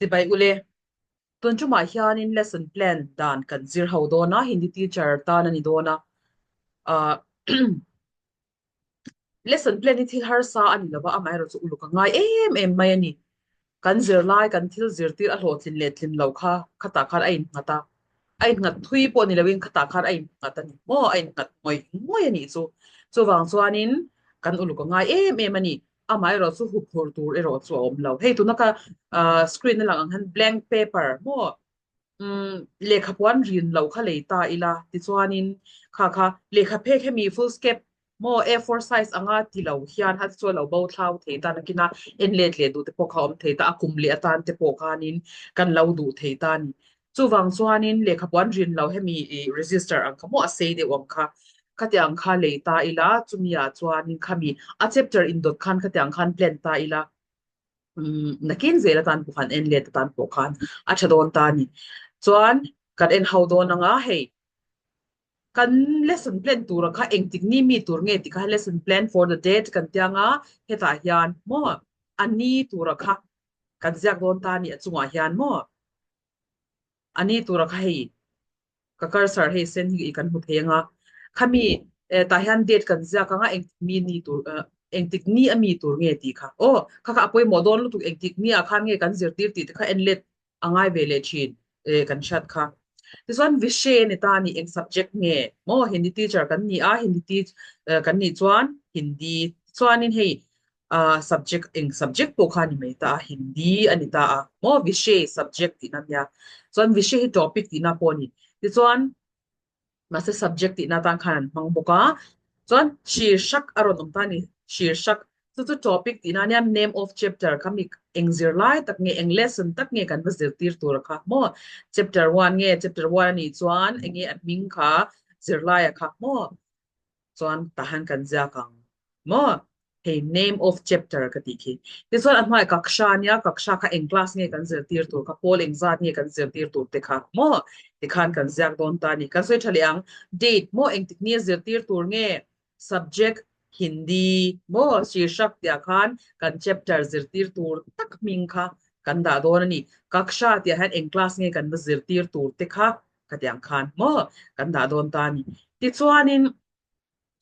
Chibai ule, tun tumah hianin lesson plan dan kan zir ho dawn a, Hindi teacher tan a ni dawn a. Ah lesson plan hi thil harsa a ni lova, amaherawhchu chu uluk a ngai em em mai a ni. Kan zirlai, kan thil zirtir a hlawhtlin leh tlin lo kha khatah khan a innghat a, a innghat thui pawh ni loin khatah khan a innghat a ni maw, a innghat ngawih ngawih a nih chu. Chuvang chuanin kan uluk a ngai em em a ni. Amaherawh chu huphurh tur erawh chu a awm lo. Hei tuna ka screen a lang ang hian blank paper maw umm lehkha puan rin loh kha lei ta ila tichuanin kha kha lehkha phek hemi full scape maw A4 size anga ti lo hian a chu a lo bo thlau thei ta nakin a en let leh duh te pawh kha a awm thei ta a kum leh atan te pawh khanin kan lo duh thei ta a ni. Chuvang chuanin lehkha puan rin lo hemi ih register ang kha maw a sei deuh ang kha khatiang kha lei ta ila chumi ah chuanin khami a chapter indawt khan khatiang khan plan ta ila umm nakin zel atan pawh khan en let atan pawh khan a tha dawn ta a ni. Chuan kan en ho dawn anga hei kan lesson plan tura kha engtik ni mi tur nge tih kha lesson plan for the date kan tia anga hetah hian maw a ni tura kha kan ziak dawn ta a ni a chungah hian maw a ni tura kha hei ka cursor hei sen hi kan hmu thei anga khami eh tah hian date kan ziak anga engtik mi ni tur eh engtik ni a mi tur nge tih kha aw kha kha a pawimawh dawn lutuk engtik ni ah khan nge kan zirtir tih te kha en let a ngai ve leh thin eh kan hriat kha tichuan vishe ni ta ni eng subject nge maw Hindi teacher kan ni a Hindi teach kan nih chuan Hindi chuanin hei ah subject eng subject pawh kha a ni mai ta a Hindi a ni ta a maw vishe subject tihna a nia chuan vishe hi topic tihna pawh a ni tichuan mahse subject tihna atan khan an hmang bawk a chuan shirshak a rawn awm ta a ni shirshak chu chu topic tihna a nia name of chapter kha mi eng zirlai tak nge eng lesson tak nge kan va zirtir tur kha maw chapter one nge chapter one a nih chuan eng nge a hming kha zirlaia kha maw chuan tahan kan ziak ang maw? Hei name of chapter ka tih khi. Tichuan a hnuaiah kaksha ania, kaksha kha eng class nge kan zirtir tur kha, pawl engzat nge kan zirtir tur te kha maw? Tikhan kan ziak dawn ta a ni. Kan sawi tha leh ang, date maw engtik nia zirtir tur nge, subject Hindi maw Shirshak tihah khan kan chapter zirtir tur tak hming kha kan dah dawn a ni. Kaksha tihah hian eng class nge kan va zirtir tur te kha Khatiang khan maw kan dah dawn ta a ni. Tichuanin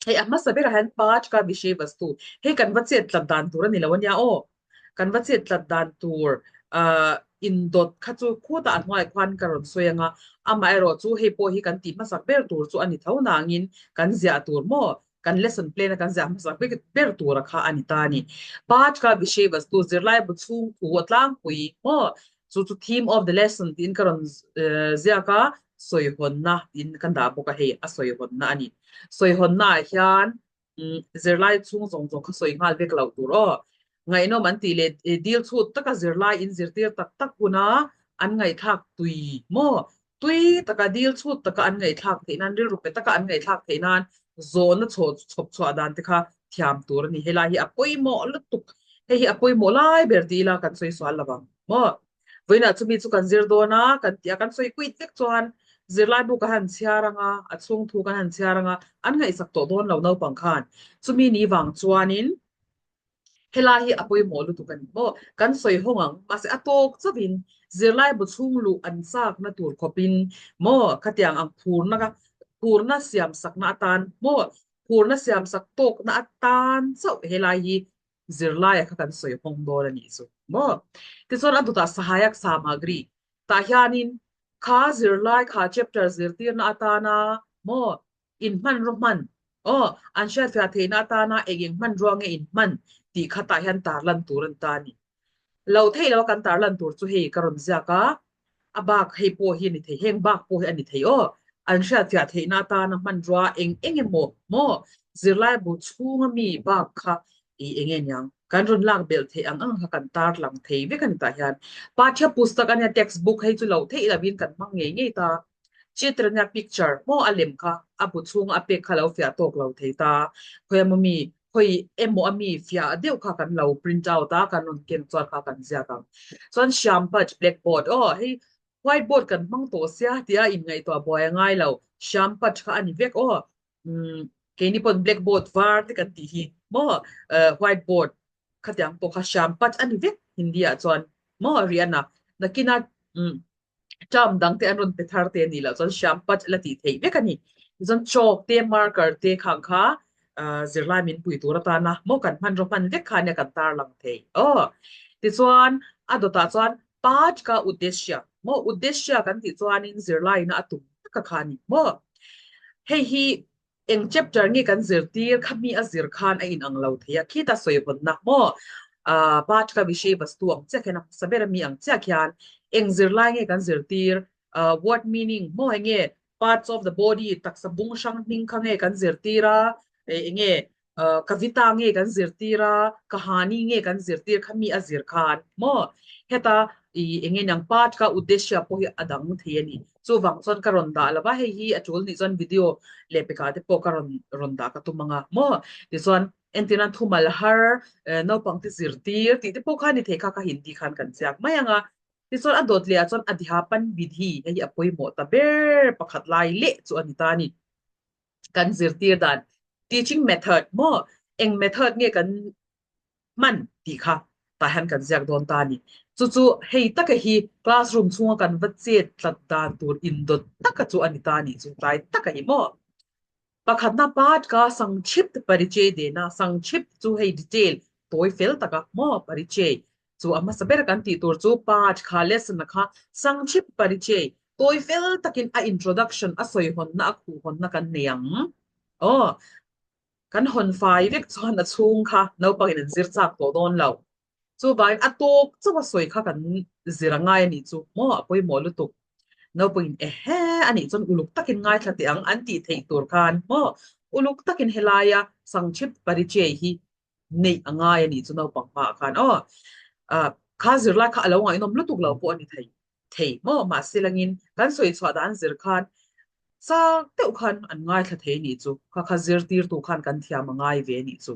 hei a hmasa berah hian Paaj ka Vishay Vastu hei kan va chet tlat dan tur a ni lo ania aw. Kan va chet tlat dan tur ah indawt kha chu khutah a hnuaiah khuan ka rawn sawi anga amaherawh chu hei pawh hi kan tih hmasak ber tur chu a ni tho nangin kan ziah tur maw kan lesson plan a kan ziah hmasak ber ber tura kha a ni ta a ni. Paaj ka Vishay Vastu zirlai bu chhung thu a tlangpui maw Chu chu theme of the lesson tiin ka rawn ziak a, sawihawnna tiin kan dah bawk a, hei a sawihawnna a ni. Sawihawnna ah hian zirlai chhung zawng zawng kha sawi nghal vek loh tur aw. Ngaihnawm an tih leh dil chhut taka zirlai in zirtir tak tak huna an ngaihthlak tui maw? Tui taka dil chhut taka an ngaihthlak theih nan, rilru pe taka an ngaihthlak theih nan zawhna chhaw chhawp chhuah dan te kha thiam tur a ni. Helai hi a pawimawh lutuk. Hei hi a pawimawh lai ber ti ila kan sawi sual lo vang maw? Vawiinah chumi chu kan zir dawn a, kan tih a, kan sawi kuit vek chuan zirlaibu kan han chhiar ang a, a chhung thu kan han chhiar ang a, an ngaihsak tawh dawn lo naupang khan. Chumi ni vang chuanin Helai hi a pawimawh lutuk a ni maw? Kan sawi hawng ang, mahse a tawk chauhin zirlaibu chhung luh an chakna tur khawpin maw khatiang ang phurna ka phurna siamsakna atan maw phurna siamsak tawkna atan chauh helai hi zirlaia kha kan sawi hawng dawn a nih chu maw? Tichuan a dutah Sahayak Samagri tah hianin kha zirlai kha chapter zirtirna atana maw In hmanraw hman, aw, an hriatfiah theihna atana eng eng hmanrua nge in hman tih khatah hian tarlan tur a ni ta a ni. Lo theih loa kan tarlan tur chu hei ka rawn ziak a, a bak hei pawh hi a ni thei, heng bak pawh hi a ni thei aw. An hriatfiah theihna atana hmanrua eng eng emaw maw zirlaibu chhunga mi bak kha i eng nge niang kan rawn lak belh theih ang ang kha kan tarlang thei vek a ni tah hian. Pathya pustak a nia textbook hei chu lo theih lovin kan hmang ngei ngei ta. Chitranya picture maw a lem kha a bu chhunga a pek kha lo fiah tawk lo thei ta. Khawi emaw mi, khawi emaw a mi fiah deuh kha kan lo print out a, kan rawn ken chuan kha kan ziak ang. Chuan Shyampat blackboard aw hei whiteboard kan hmang tawh sia tia inngaihtuah buai a ngai lo, Shyampat kha a ni vek aw. Umm keini pawn blackboard var te kan tih hi maw whiteboard khatiang pawh kha Shyampat a ni vek Hindi ah chuan maw Rihanna. Nakina term dang te an rawn pe thar te a nih loh chuan hriam pat la tih theih vek a ni. Tichuan chalk te marker te khang kha zirlai min pui tur atana maw kan hmanraw hman vek kha nia kan tarlang thei aw. Tichuan a dawtah chuan Path ka uddeshya maw uddeshya kan tih chuanin zirlaina a tum taka kha a ni maw. Hei hi Eng chapter nge kan zirtir kha mi a zir khan a inang lo thei a, khita sawi vawnna maw Path ka vishay vastu ang chiah khian a hmasa ber a mi ang chiah khian eng zirlai nge kan zirtir word meaning maw enge parts of the body taksa bung hrang hming kha nge kan zirtir a enge Kavita nge kan zirtir a, kahani nge kan zirtir kha mi a zir khan maw? Heta i eng nge niang part kha uddeshya pawh hi a dang thei a ni. Chuvang chuan ka rawn dah lo va, hei hi a tul nih chuan video leh pekah te pawh ka rawn rawn dah ka tum ang a maw? Tichuan entirna thumal har naupang te zirtir tih te pawh kha ni thei kha kha Hindi khan kan ziak mai ang a. Tichuan a dawt leh ah chuan adhyapan vidhi hei hi a pawimawh ta ber pakhat lai leh chu a ni ta a ni. Kan zirtir dan teaching method maw eng method nge kan hman tih kha tah hian kan ziak dawn ta a ni. Chu chu hei taka hi classroom chhunga kan va chet tlat dan tur indawt taka chu a ni ta a ni chu tlai taka hi maw. Pakhatna part ka sangchhipt parichay dena sangchhipt chu hei detail tawi fel taka maw parichay chu a hmasa ber kan tih tur chu part kha lesson a kha sangchhipt parichay Tawi fel takin a introduction a sawi hawnna a khuh hawnna kan nei ang. Aw, kan hawn fai vek chuan a chhung kha naupangin an zir chak tawh dawn lo. Chuvangin a tawk chauh a sawi kha kan zir a ngai a nih chu maw a pawimawh lutuk. Naupangin ehe a nih chuan uluk takin ngaithla teh ang an tih theih tur khan maw uluk takin helaia Sangchip Parichei hi neih a ngai a nih chu naupang hmaah khan aw. Kha zirlai kha a lo ngaihnawm lutuk lo pawh a ni thei. thei maw? Mahse langin kan sawi chhuah dan zir khan chak deuh khan an ngaithla thei anih chu. Kha kha zirtirtu khan kan thiam a ngai ve anih chu.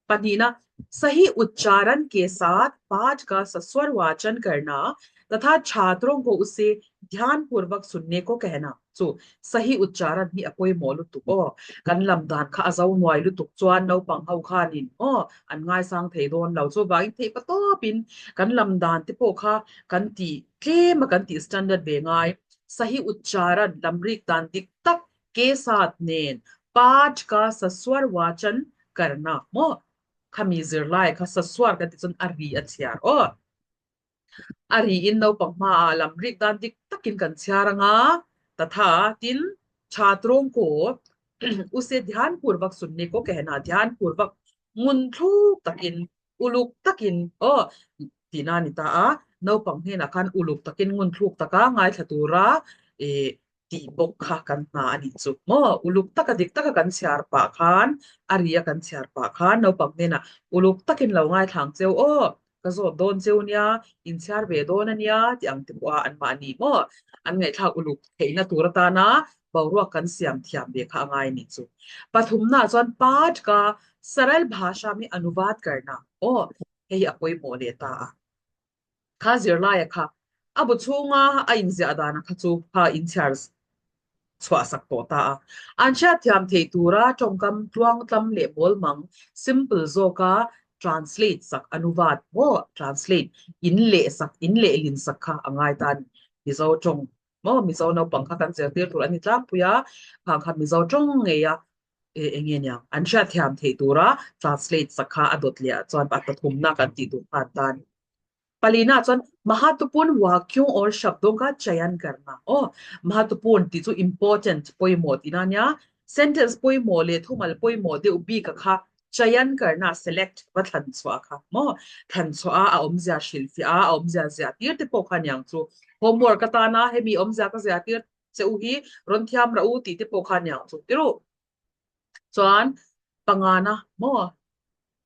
Pahnihna, Sahi uchcharan ke saath path ka saswar vachan karna tatha chhatron ko use dhyan purvak sunne ko kehna chu sahi uchcharan hi a pawimawh lutuk aw. Kan lam dan kha a zo nuai lutuk chuan naupang ho khanin aw an ngaisang thei dawn lo. Chuvangin theih patawpin kan lam dan te pawh kha kan tih tlem a kan tih standard ve ngai. Sahi uchcharan lamrik dan dik tak ke sat nen path ka saswar vachan karna maw khami zirlai kha saswar kan tih chuan a ri a chhiar aw. A riin naupang hmaah lamrik dan dik takin kan chhiar ang a, tatha tin chhatrawng ko use dhyan purvak sunni ko kehna dhyan purvak ngun thluk takin uluk takin aw tihna a ni ta a, naupang hnenah khan uluk takin ngun thluk taka ngaithla tura ih tih bawk kha kan hna a nih chu maw uluk taka dik taka kan chhiar pah khan a ri a kan chhiar pah khan naupang hnenah uluk takin lo ngaithlang cheu aw ka zawt dawn cheu nia in chhiar ve dawn a nia tih ang te pawh a anmahni maw an ngaihthlak uluk theihna tur atana boruak kan siam thiam ve kha a ngai a nih chu pathumnaah chuan path ka saral bhasha mi anuvad karna aw hei hi a pawimawh leh ta a. Kha zirlaia kha a bu chhunga a inziah dana kha chu kha inchhiar chhuah sak tawh ta a. An hriatthiam theih tura tawngkam tluangtlam leh bawlmang, simple, zawka translate sak anuvat maw translate in leh sak in lehlin sak kha a ngai ta a ni. Mizo tawng maw Mizo naupang kha kan zirtir tur a ni tlangpui a, khang kha Mizo tawng ngei a eng nge niang an hriatthiam theih tura translate sak kha a dawt leh ah chuan a pathumna kan tih duh khan ta a ni. Palina chuan Mahatupun Wakyong or Shabdong ka chayan karna aw Mahatupun tih chu important pawimawh tihna ania sentence pawimawh leh thumal pawimawh deuh bik a kha chayan karna select va thlan chhuah kha maw thlan chhuah a a awmzia hrilhfiah a a awmzia ziah tir te pawh kha aniang chu homework atana hemi awmzia ka ziah tir che u hi rawn thiam rah u tih te pawh kha aniang chu tiru chuan pangana maw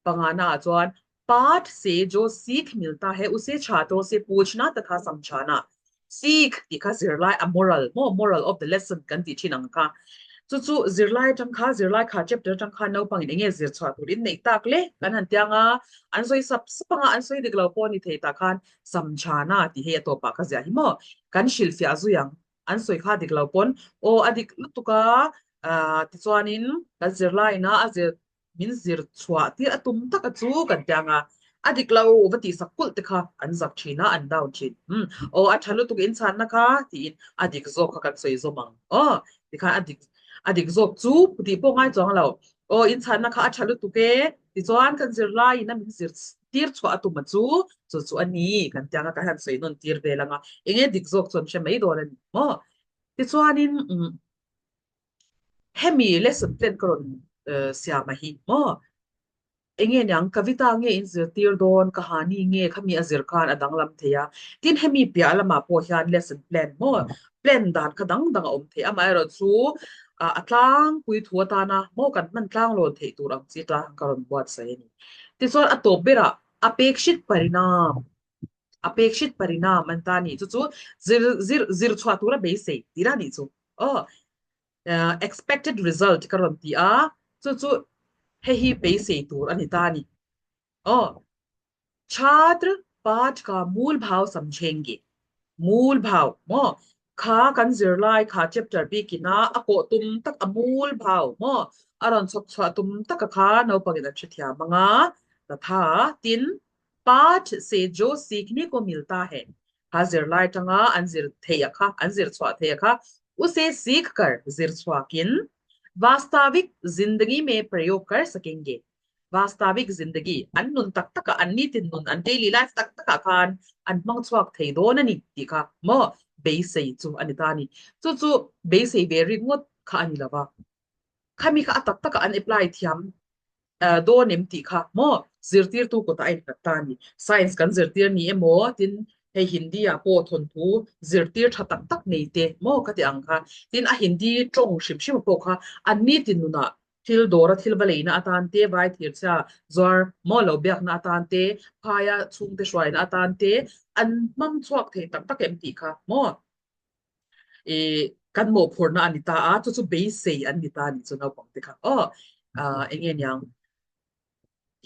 pangana ah chuan path se jo sikh milta hai use chhatron se puchna tatha samjhana sikh tih kha zirlai a moral maw moral of the lesson kan tih thin ang kha chu chu zirlai atang kha zirlai kha chapter atang khan naupang in enge zir chhuah tur in neih tak le kan han tiang a an sawi sap sap anga an sawi dik lo pawh ni thei tah khan Samchhana tih hei a tawpah ka ziah hi maw? Kan hrilhfiah zui ang. An sawi kha dik lo pawn aw a dik lutuk a, aah tichuanin kan zirlaina a zir min zir chhuah tir a tum taka chu kan ti ang a. A dik lo va tih sak kulh te kha an zak thin a, an down thin. Umm aw a tha lutuk in chhanna kha tiin a dik zawk kha kan sawi zawm ang aw tikhan a dik a dik zawk chu tih pawh ngai chuang lo. Aw in chhanna kha a tha lutuk e tichuan kan zirlaiin a min zir tir chhuah a tum a chu chu chu a ni kan tiang a kan han sawi nawn tir vel ang a enge dik zawk chu an hre mai dawn a ni maw. Tichuanin umm hemi lesson plan ka rawn siam a hi maw. Enge niang, Kavita nge in zirtir dawn, Kahani nge khami a zir khan a danglam thei a. Tin hemi piah lamah pawh hian lesson plan maw, plan dan kha dang dang a awm thei. Amaherawh chu a tlangpui thu atana maw kan hman tlanglawn theih tur ang chi tlang ka rawn buatsaih a ni. Tichuan a tawp berah Apekshit Parinam, Apekshit Parinam an ta a nih chu chu zir zir zir chhuah tura beisei tih lah a nih chu. Aw. Expected result ka rawn ti a, chu chu hei hi beisei tur a ni ta a ni. Aw, Chhatra path ka mool bhav samjhenge, mool bhav maw, kha kan zirlai kha chapter bikin a a kawh tum tak a mool bhav maw, a rawn chhawp chhuah tum taka kha naupangin an hrethiam ang a, tatha tin Path se jo sikhne ko milta hai, kha zirlai tanga an zir theih a kha, an zir chhuah theih a kha, use sikh kar zir chhuakin vastavik zindagi me prayog kar sakenge, vastavik zindagi, an nun tak takah, an nitin nun, an daily life tak takah khan an hmang chhuak thei dawn a ni tih kha maw beisei chu a ni ta a ni. Chu chu beisei ve ringawt kha a ni lo va, khami kha a tak takah an apply thiam dawn em tih kha maw zirtirtu kutah a innghat ta a ni. Science kan zirtir ni emaw tin hei Hindi ah pawh thawnthu zirtir tha tak tak nei te maw ka ti ang kha. Tin a Hindi tawng hrim hrim pawh kha an nitin nunah thil dawra thil va leina atan te, vai thirchhia zuar maw lo biakna atan te, phaia chhungte hruaina atan te an hmang chhuak thei tak tak em tih kha maw. I kan mawhphurhna a ni ta a, chu chu beisei an ni ta a nih chu naupang te kha aw eng nge niang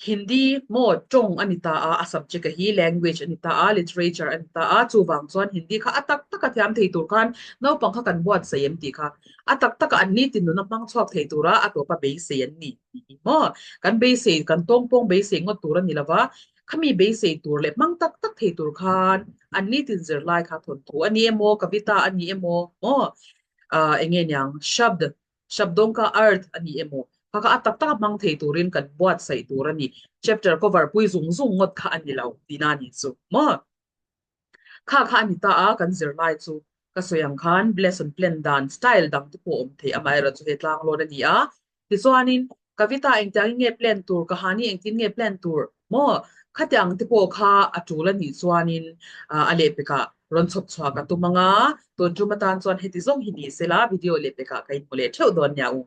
Hindi maw tawng a ni ta a, a subject a hi language a ni ta a, literature a ni ta a, chuvang chuan Hindi kha a tak tak a thiam thei tur khan naupang kha kan buatsaih em tih kha a tak tak a an nitin nuna hmang chhuak thei tura a tawpa beisei an ni tih hi maw kan beisei kan tawngpawng beisei ngawt tur a ni lova Khami beisei tur leh hmang tak tak thei tur khan an nitin zirlai kha thawnthu a ni emaw, kavita a ni emaw, maw ah eng nge niang, shabd, shabdawng ka arth a ni emaw, kha kha a tak tak a hmang thei turin kan buatsaih tur a ni. Chapter cover pui zung zung ngawt kha a ni lo tihna a ni chu maw. Kha kha a ni ta a, kan zirlai chu ka sawi ang khan lesson plan dan style dang te pawh a awm thei amaherawh chu he tlang lawn a ni a. Tichuanin Kavita engtiangin nge plan tur, Kahani engtin nge plan tur maw? Khatiang te pawh kha a tul a nih chuanin a lehpekah rawn chhawp chhuah ka tum ang a, tun tum atan chuan heti zawng hi ni sela video lehpekah ka inhmu leh theuh dawn nia u.